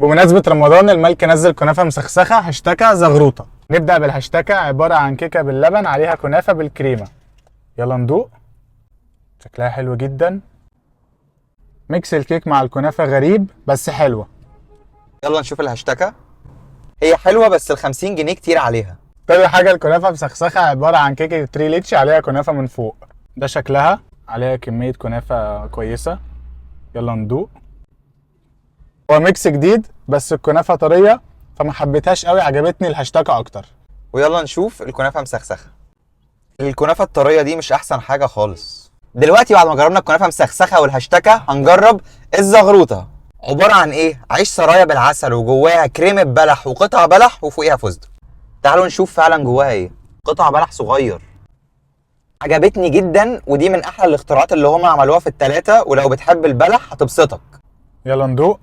بمناسبة رمضان الملك نزل كنافة مسخسخة هشتكة زغروطة. نبدأ بالهشتكة، عبارة عن كيكة باللبن عليها كنافة بالكريمة. يلا ندوق. شكلها حلو جدا. mix الكيك مع الكنافة غريب بس حلوة. يلا نشوف الهشتكة. هي حلوة بس ال 50 جنيه كتير عليها. تاني حاجة الكنافة مسخسخة، عبارة عن كيكة تري ليتش عليها كنافة من فوق. ده شكلها، عليها كمية كنافة كويسة. يلا ندوق. هو mix جديد بس الكنافة طرية فما حبيتهاش قوي، عجبتني الهشتكة اكتر. ويلا نشوف الكنافة مسخسخة. الكنافة الطرية دي مش أحسن حاجة خالص. دلوقتي بعد ما جربنا الكنافة مسخسخة والهشتكة هنجرب الزغروطة. عبارة عن إيه؟ عيش سرايا بالعسل وجواها كريمة بلح وقطع بلح وفوقيها فستق. تعالوا نشوف فعلا جواها إيه. قطع بلح صغير. عجبتني جدا، ودي من أحلى الاختراعات اللي هم عملوها في التلاتة، ولو بتحب البلح هتبسطك. يلا ندوق.